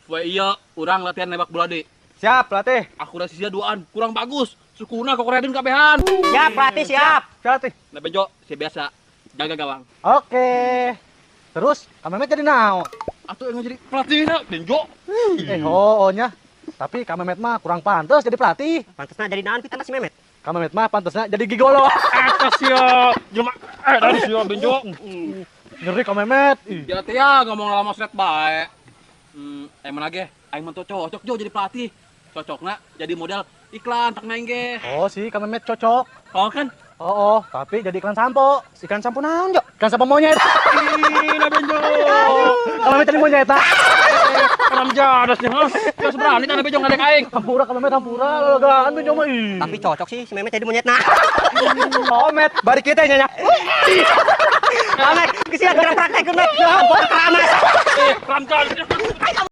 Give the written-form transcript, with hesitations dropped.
Poe ieu urang latihan nembak bola deui. Siap, pelatih. Akurasinya duaan kurang bagus. Sukuna kokoredin kabehan. Siap, pelatih, siap. Siap, pelatih. Nah Benjo, si biasa jaga gawang. Oke. Terus, Kang Memet jadi naon? Atuh yang jadi pelatihna Benjo. Oh, nya. Tapi Kang Memet mah kurang pantas jadi pelatih. Pantasna jadi naon kita si Memet? Kang Memet mah pantasna jadi gigolo. Eta sia. Jelema dari sia Benjo. Ngeri Kang Memet. Ih. Ya teh ya ngomong lama seret bae. Emang lagi aing mah cocok jo jadi pelatih. Cocokna jadi model iklan tak naing ge. Oh sih, Kang Memet cocok. Oh kan? Oh, tapi jadi iklan sampo. Iklan sampo naon, Jo? Iklan sampo monyet. Ih, nah Benjo. Kang Memet jadi monyet ah. Karam jadas nih, hah? Geus berani tanah Benjo ngadek aing. Hampura Kang Memet, hampura lologaan Benjo mah. Ih. Tapi cocok sih si Memet jadi monyet nah. Oh, Met, bari kita nya. Memet, kesian kurang praktek, Met. Keramas. Ramjan.